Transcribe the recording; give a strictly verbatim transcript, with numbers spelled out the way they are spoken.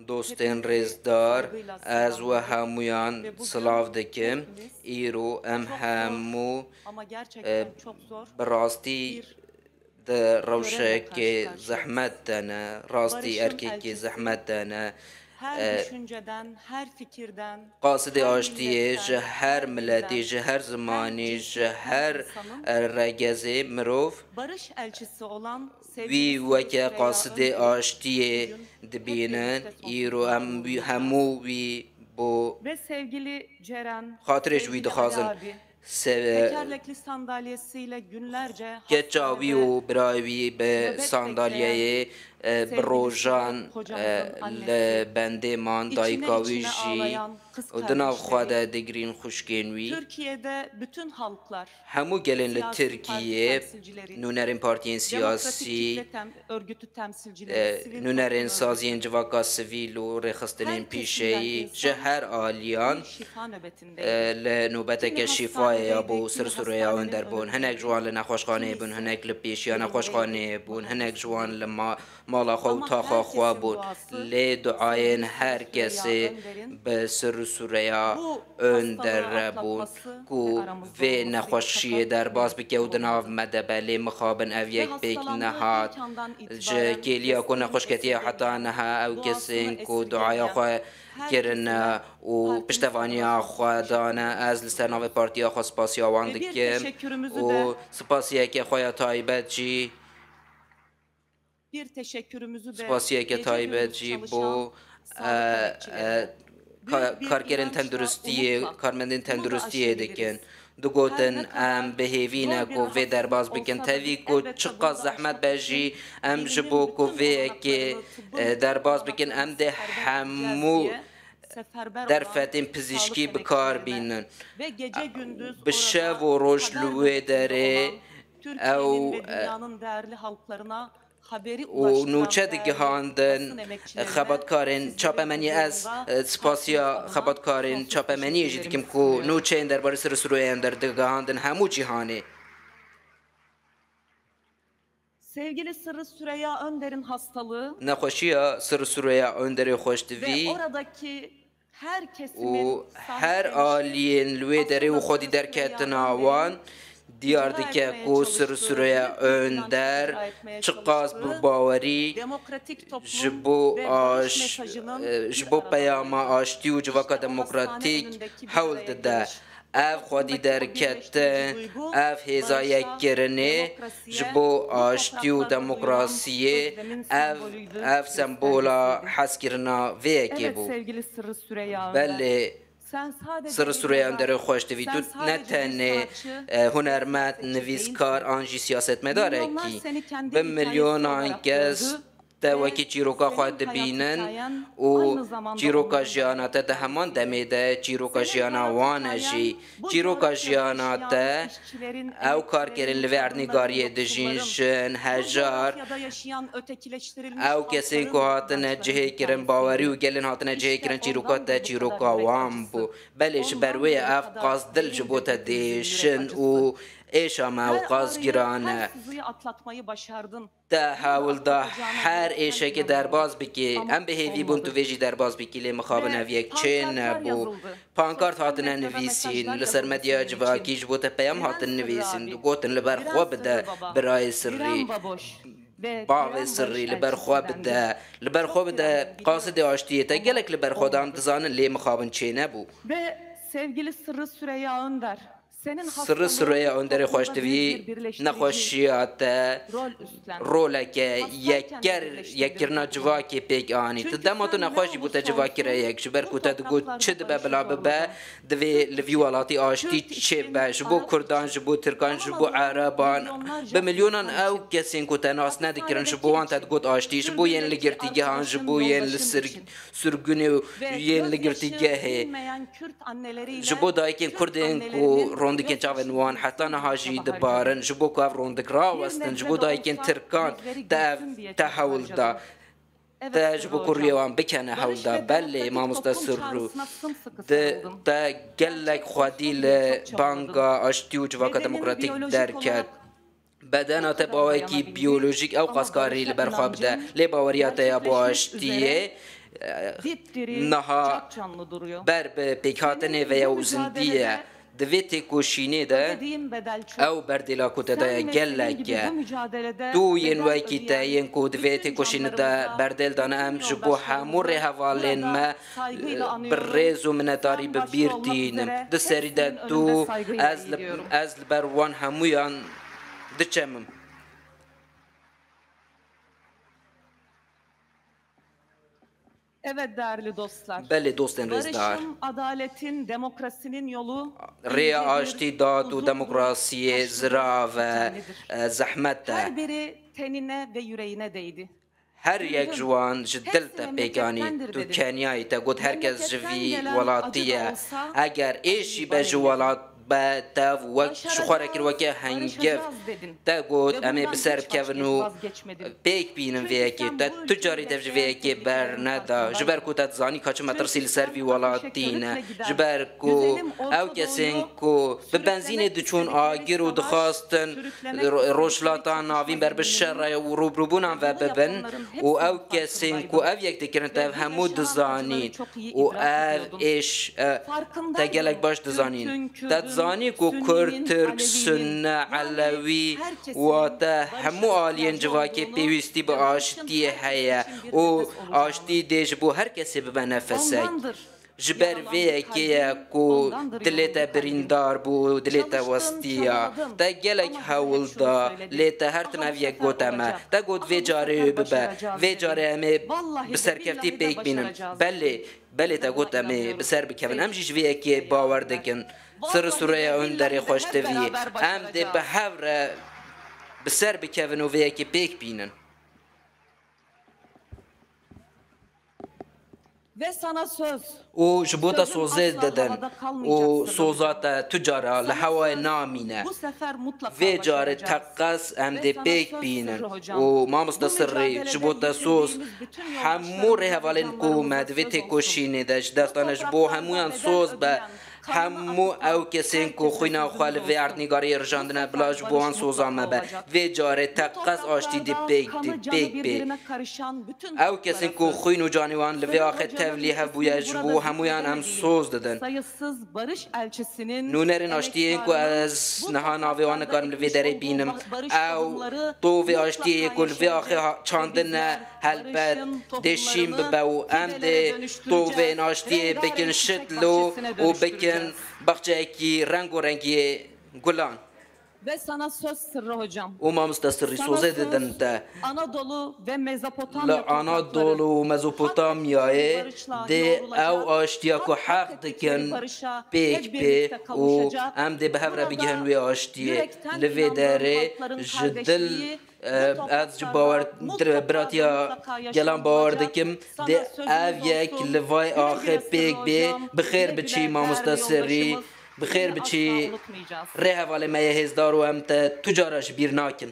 Dostên rêzdar, ez we hemûyan silav dikim. Îro em hemû, e, bi rastî di rewşekê zehmet de ne, rastî erkekê zehmet de ne. E, qasidê aştiyê ji her miletê, ji her zimanî, ji her regezê mirov wî weke qasidê aştiyê dibînin. Îro em wî, hemû wî bo xatirê ji wî dixwazin. Se-, keça wî û birayê wî bi sandalyeyê, e, bi rojan, e, li bendê man, dayika wî jî û di nav xwe de digirîn xwişkên wî. Hemû gelên li Tirkiyê, nûnerên partiyên siyasî, e, nûnerên saziyên civaka sivîl û rêxistinên pîşeyî ji her aliyan, e, li nobeteke şîfayê ya bo Sir Süreyya Önder bûn. Hinek ji wan li nexweşxaneyê bûn, hinek li pêşiya nexweşxaneyê bûn, hinek ji wan li ma-, mala xwe û taxa xwe bûn. Lê duayên her kesê bi Sir Süreyya Önder re bûn ku vê nexweşiyê derbas bike û di nav me de be. Lê mixabin ev yek pêk nehat. Ji kêliya ku nexweş ketiye heta niha ew kesên ku duaya xwe kirine û piştevaniya xwe dane, ez li ser navê partiya xwe spasiya wan dikim û spasiyeke xwe ya taybet jî Spasiyeke taybet jî bo, e, e, ka-, karkerên tenduristiyê, karmendên tenduristiyê dikin. Digotin, em bi hêvî ne ku vê derbas bikin. Tevî ku çiqas zehmet be jî, em ji bo ku vê yekê, e, derbas bikin, em dê hemû derfetên pizîşkî bi kar bînin. Bi şev û roj li wê derê ew, e, û nûçe digihandin xebatkarên çapemeniyê. Ez, e, spasiya xebatkarên çapemeniyê jî dikim ku nûçeyên derbarê Sirri Süreyya Önder digihandin hemû cîhanê. Sevgili Sırrı Süreyya Önder'in hastalığı Nexweşiya Sirri Süreyya Önderê xweştivî ve oradaki her û kesimin her aliyên li wê derê û xwedî derketina wan diyar dike ku Sir Süreyya Önder çiqas bi bawerî ji bo aş-, e, ji bo peyama aştî û civaka demokratîk hewl dide. Ev xwedî derketin, ev hêza yekkirinê ji bo aştî û demokrasiyê, ev, ev sembola hezkirina vê yekê bû. Belê, Sirri Süreyya Önderê xweştivî, tu ne tenê, e, hunermend, nivîskar an jî siyasetmedarekî. Bi milyonan kes te wekî çîroka xwe dibînin û çîroka jiyana te di heman demê de çîroka jiyana wan e jî. Çîroka jiyana te, ew karkerên li vê erdnîgariyê dijîn, jin, hejar, ew kesên ku hatine cihê kirin, bawerî û gelên hatine cihê kirin, çîroka te çîroka wan bû. Belê ji ber wê ye ev qas dil ji bo te diêşin û êşa me ew qas giran e. Te hewl da her êşekê derbas bikî. Em bi hêvî bûn tu vê jî derbas bikî, lê mixabin ev yek çê nebû. Pankart hatine nivîsîn, li ser medya civakî ji bo te peyam hatin nivîsîn. Digotin, li ber xwe bide, birayê sirrî, bavê sirrî, li ber xwe bide. Li ber xwe bide, qasidê aştiyê te gelek li ber xwe dan, dizanin, lê mixabin çê nebû. Ve sevgili Sırrı Süreyya Önder, Sirri Süreyya Önderê xweştivî, nexweşiya te roleke yeker, yekkirina civakê pêk anî. Tu dema tu nexweş jî bo te civakire yek, ji ber ku te digot çi dibe bila bibe, divê li vî welatî aştî çêbe. Ji bo Kurdan, ji bo Tirkan, ji bo Ereban, bi milyonan ew kesên ku te nas nedikirin, ji bo wan te digot aştî, ji bo yên li girtîgehan, ji bo yên li sir-, sirgunê û yên li girtîgehê. Ji bo dayikên Kurd ên ku rondikên çavên wan heta niha jî dibarin, ji bo ku ev rondik rawestin, ji bo dayikên Tirkan te ev, te hewl da. Te ji bo ku rûyê wan bikene hewl da. Belê, mamoste Sirrû, di, te gelek xwedî li banga aştî û civaka demokratîk derket. Bedena te bi awayekî biyolojîk ew qas karî li ber xwe bide, lê baweriya te ya bo aştiyê Niha ber bi pêkhatinê ve ya û zindî ye. Di vê têkoşînê de ew berdêla ku te daye gelek e. Tu yên wekî te yên ku di vê têkoşînê de berdêl dane, em ji bo hemû rêhevalên me bi rêz û minetdarî bi bîr tînim. Di serî de tu, ez li, ez li ber wan hemûyan diçemim. Evet değerli dostlar. Belê dostên rêzdar. Barışın, adaletin, demokrasinin yolu rêya aştî, dat û demokrasiyê zirav e, e, zehmet e. Her biri tenine ve yüreğine değdi. Her yek ji wan ji dil te pêk anî. Tu keniyayî, te got her kes ji vî welatî ye. Eger êş jî be ji welat be, te wek ji xwe re kir weke hengiv. Te got, em ê bi ser bikevin û pêk bînin vê yekê. Te tu carî dev ji vê yekê berneda. Ji ber ku te dizanî ka çi metirsî li ser vî welatî ne. Ji ber ku ew kesên ku bi benzînê diçûn agir û dixwastin ro-, Rojhilata Navîn ber bi şer re û rûbirûbûnan ve bibin û ew kesên ku ev yek dikirin, te ev hemû dizanîn û ev êş, e, te gelek baş dizanîn. Te dizanî ku Kurd, Tirk, Sunne, Elewî, wate hemû aliyên civakê pêwîstî bi aştiyê heye û aştî dê ji bo her kesê bibe nefesek. Ji ber vê yekê ye ku dilê te birîndar bû û dilê te westiya. Te gelek hewl da, lê te her tim ev yek gote me. Te got vê carê wê bibe. Vê carê em ê bi serkeftî pêk bînin. Belê, belê te got em ê bi ser bikevin. Em jî ji vê yekê bawer dikin. Sirri Süreyya Önderê Xweştivî. Em dê bi hev re bi ser bikevin û vê yekê pêk bînin. Ve sana söz. Û ji bo te sozê didin û soza te tu cara li hewayê namîne. Vê carê teqez em dê pêk bînin. Û mamoste Sirrî, ji bo te soz, hemû rêhevalên ku me di vê têkoşînê de ji dest dane, ji bo hemûyan soz be. Hemû ew kesên ku xwîna xwe li vê erdnîgariyê rijandine, bila ji bo wan soza me be. Vê carê teqez aştî dê pêk, dê pêk bê. Ew kesên ku xwîn û canê wan li vê axê tevlî hev bûye, ji bo hemûyan em soz didin. Nûnerên aştiyê yên ku ez niha navê wan nikarim li vê derê bînim, ew tovê aştiyê yê ku li vê axê ha-, çandine, helbet dê şîn bibe û em dê tovên aştiyê bikin şitlo û bikin baxçeyekî rengo rengiyê gulan. Ve sana söz Sırrı hocam. Û mamoste Sirrî, sozê didin te. Anadolu ve Mezopotamya toprakları, li Anadolu û Mezopotamyayê dê ew aştiya ku heq dikin pêk bê û em dê bi hev re bigihin wê aştiyê. Li vê derê ji dil, e, ez ji bawer, dir-, biratiya gelan bawer dikim. Dê ev yek li vay axê pêk bê. Bi xêr biçî mamoste Sirrî. Bi xêr biçî rêhevalê me yê hêzdar û em te tu cara ji bîr nakin.